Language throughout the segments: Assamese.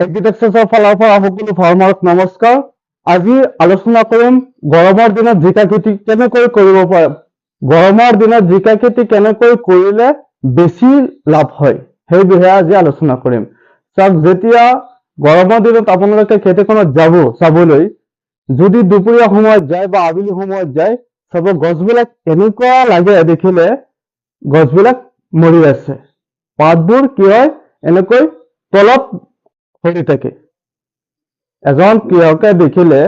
এগ্ৰিটেক্সাছৰ ফালৰ পৰা সকলো ফাৰ্মাৰক নমস্কাৰ। আজি আলোচনা কৰিম গৰমৰ দিনত জিকা খেতি কেনেকৈ কৰিব পাৰে, গৰমৰ দিনত জিকা খেতি কেনেকৈ কৰিলে বেছি লাভ হয়, সেই বিষয়ে আজি আলোচনা কৰিম। চাওক, যেতিয়া গৰমৰ দিনত আপোনালোকে খেতিখনত যাব চাবলৈ, যদি দুপৰীয়া সময়ত যায় বা আবেলি সময়ত যায়, চাব গছবিলাক এনেকুৱা লাগে দেখিলে গছবিলাক মৰি আছে। পাতবোৰ কি হয়, এনেকৈ তলত সৰি থাকে। এজন কৃষকে দেখিলে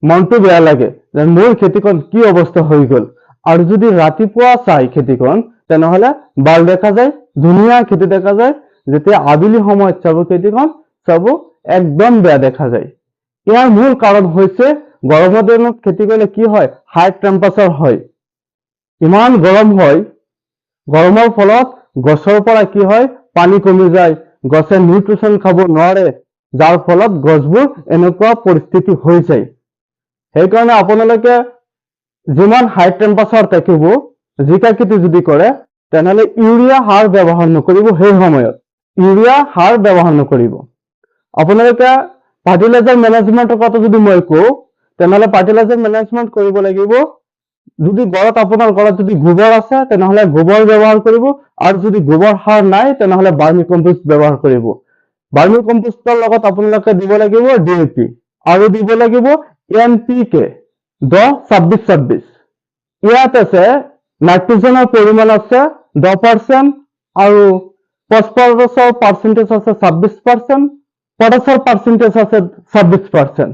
মনটো বেয়া লাগে যে মোৰ খেতিখন কি অৱস্থা হৈ গ'ল। আৰু যদি ৰাতিপুৱা চাই খেতিখন, তেনেহলে ভাল দেখা যায়, ধুনীয়া খেতি দেখা যায়। যেতিয়া আবেলি সময়ত চাব খেতিখন, চাব একদম বেয়া দেখা যায়। ইয়াৰ মূল কাৰণ হৈছে গৰমৰ দিনত খেতি কৰিলে কি হয়, হাই টেম্পাৰেচাৰ হয়, ইমান গৰম হয়। গৰমৰ ফলত গছৰ পৰা কি হয়, পানী কমি যায়, গছে নিউট্ৰিচন খাব নোৱাৰে, যাৰ ফলত গছবোৰ এনেকুৱা পৰিস্থিতি হৈ যায়। সেইকাৰণে আপোনালোকে যিমান হাই টেম্পাৰেচাৰ থাকিব, জিকা খেতি যদি কৰে, তেনেহ'লে ইউৰিয়া সাৰ ব্যৱহাৰ নকৰিব। সেই সময়ত ইউৰিয়া সাৰ ব্যৱহাৰ নকৰিব। আপোনালোকে ফাৰ্টিলাইজাৰ মেনেজমেণ্টৰ কথা যদি মই কওঁ, তেনেহ'লে ফাৰ্টিলাইজাৰ মেনেজমেণ্ট কৰিব লাগিব। যদি ঘৰত, আপোনাৰ ঘৰত যদি গোবৰ আছে, তেনেহ'লে গোবৰ ব্যৱহাৰ কৰিব আৰু যদি গোবৰ সাৰ নাই, তেনেহ'লে বাৰ্মি কম্পোষ্ট ব্যৱহাৰ কৰিব। বাৰ্মি কম্পোষ্টৰ লগত আপোনালোকে দিব লাগিব ডিএপি আৰু দিব লাগিব এনপিকে 10-26-26। ইয়াত আছে নাইট্ৰজেনৰ পৰিমাণ আছে 10% আৰু ফচফৰাছৰ পাৰ্চেন্টেজ আছে 26%, পটাছৰ পাৰ্চেন্টেজ আছে 26%।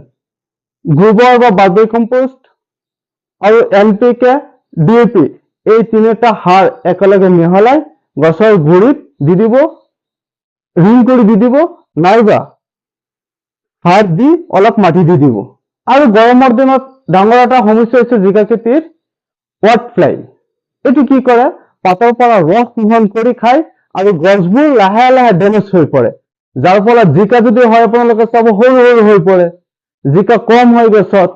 গোবৰ বা বাৰ্মি কম্পোষ্ট আৰু এনপিকে, ডিএপি এই তিনিটা সাৰ একেলগে মিহলাই গছৰ গুৰিত দি দিব, ৰিং কৰি দি দিব, নাইবা সাৰ দি অলপ মাটি দি দিব। আৰু গৰমৰ দিনত ডাঙৰ এটা সমস্যা হৈছে জিকা খেতিৰ what fly. এইটো কি কৰে, পাতৰ পৰা ৰস শোষণ কৰি খায় আৰু গছবোৰ লাহে লাহে ডেমেজ হৈ পৰে, যাৰ ফলত জিকা যদি হয়, আপোনালোকে চাব সৰু সৰু হৈ পৰে, জিকা কম হয় গছত।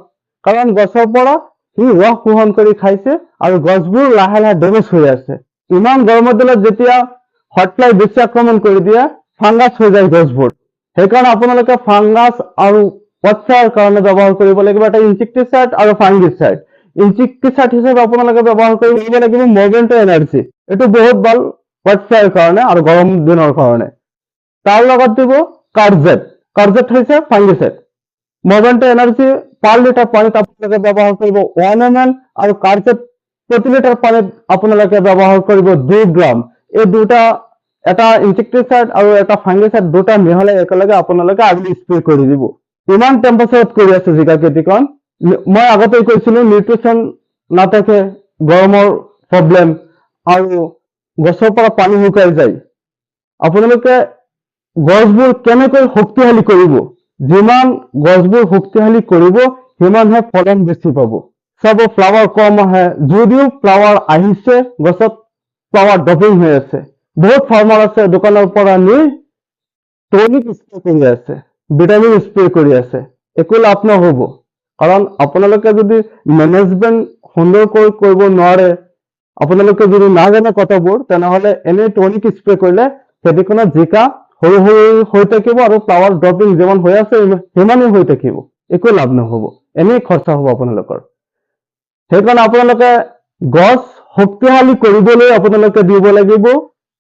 কাৰণ গছৰ পৰা সি ৰস শোষণ কৰি খাইছে আৰু গছবোৰ লাহে লাহে ডেমেজ হৈ আছে। ইমান গৰমৰ দিনত যেতিয়া হট ফ্লাই বেছি আক্ৰমণ কৰি দিয়ে, ফাংগাছ হৈ যায় গছবোৰ। সেইকাৰণে আপোনালোকে ফাংগাছ আৰু হোৱাটছৰ কাৰণে ব্যৱহাৰ কৰিব লাগিব এটা ইনচেক্টিচাইড আৰু ফাংগিচাইড। ইনচেক্টিচাইড হিচাপে আপোনালোকে ব্যৱহাৰ কৰিব লাগিব মভেণ্টো এনাৰ্জি। এইটো বহুত ভাল হোৱাইট ফ্লাইৰ কাৰণে আৰু গৰম দিনৰ কাৰণে। তাৰ লগত দিব কাৰ্জেট। কাৰ্জেট হৈছে ফাংগিচাইড। মভেণ্টো এনাৰ্জি পাৰ লিটাৰ পানীত আপোনালোকে ব্যৱহাৰ কৰিব 1 এম এল আৰু কাৰ্জেট প্ৰতি লিটাৰ পানীত আপোনালোকে ব্যৱহাৰ কৰিব 2 গ্ৰাম। এই দুটা, এটা ইনচেক্টিচাইড আৰু এটা ফাংগিচাইড, দুটা মিহলাই একেলগে আপোনালোকে আবেলি স্প্ৰে কৰি দিব। ইমান টেম্পাৰেচাৰত কৰি আছে জিকা খেতিখন, মই আগতে কৈছিলো, নিউট্ৰিচন নাথাকে, গৰমৰ প্ৰব্লেম আৰু গছৰ পৰা পানী শুকাই যায়। আপোনালোকে গছবোৰ কেনেকৈ শক্তিশালী কৰিব? যিমান গছবোৰ শক্তিশালী কৰিব, সিমানহে ফলন বেছি পাব। চাব ফ্লাৱাৰ কম আহে, যদিও ফ্লাৱাৰ আহিছে, গছত ফ্লাৱাৰ ড্ৰপিং হৈ আছে। বহুত ফাৰ্মাৰ আছে, দোকানৰ পৰা নি টনিক স্প্ৰে কৰি আছে, ভিটামিন স্প্ৰে কৰি আছে, একো লাভ নহ'ব। কাৰণ আপোনালোকে যদি মেনেজমেণ্ট সুন্দৰকৈ কৰিব নোৱাৰে, আপোনালোকে যদি নাজানে কথাবোৰ, তেনেহ'লে এনেই টনিক স্প্ৰে কৰিলে খেতিখনত জিকা সৰু সৰু হৈ থাকিব আৰু ফ্লাৱাৰ ড্ৰপিং যিমান হৈ আছে সিমানেই হৈ থাকিব, একো লাভ নহ'ব, এনেই খৰচা হ'ব আপোনালোকৰ। সেইকাৰণে আপোনালোকে গছ শক্তিশালী কৰিবলৈ আপোনালোকে দিব লাগিব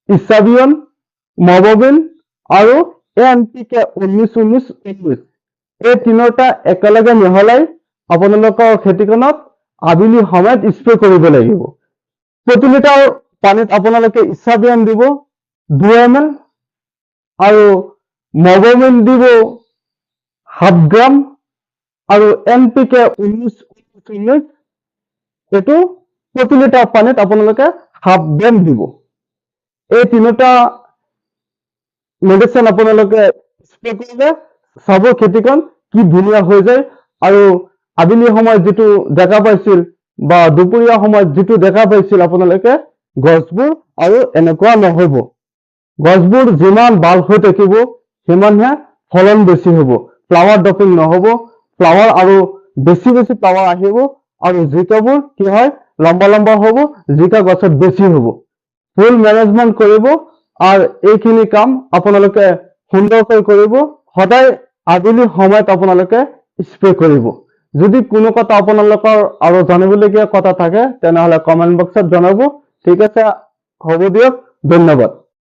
ইছাবিয়ন, মববিন আৰু এন পি কে 19-19-19। এই তিনিটা একেলগে মিহলাই আপোনালোকৰ খেতিখনত আবেলি সময়ত স্প্ৰে কৰিব লাগিব। প্ৰতি লিটাৰ পানীত আপোনালোকে ইছাবিয়ন দিব 2 এম এল আৰু মবমিন দিব হাফ গ্ৰাম আৰু এন পি কে 19-19-19 এইটো প্ৰতি লিটাৰ পানীত আপোনালোকে হাফ গ্ৰাম দিব। এই তিনিটা মেডিচিন আপোনালোকে স্প্ৰে কৰিলে চাব খেতিখন কি ধুনীয়া হৈ যায় আৰু আবেলি সময়ত যিটো দেখা পাইছিল বা দুপৰীয়া সময়ত যিটো দেখা পাইছিল আপোনালোকে, গছবোৰ আৰু এনেকুৱা নহ'ব। গছবোৰ যিমান ভাল হৈ থাকিব, সিমানহে ফলন বেছি হ'ব, ফ্লাৱাৰ ড্ৰপিং নহ'ব, ফ্লাৱাৰ আৰু বেছি বেছি ফ্লাৱাৰ আহিব আৰু জিকাবোৰ কি হয়, লম্বা লম্বা হ'ব, জিকা গছত বেছি হ'ব। ফুল মেনেজমেণ্ট কৰিব আৰু এইখিনি কাম আপোনালোকে সুন্দৰকৈ কৰিব। সদায় আবেলি সময়ত আপোনালোকে স্প্ৰে কৰিব। যদি কোনো কথা আপোনালোকৰ আৰু জানিবলগীয়া কথা থাকে, তেনেহ'লে কমেণ্ট বক্সত জনাব। ঠিক আছে, হ'ব দিয়ক, ধন্যবাদ।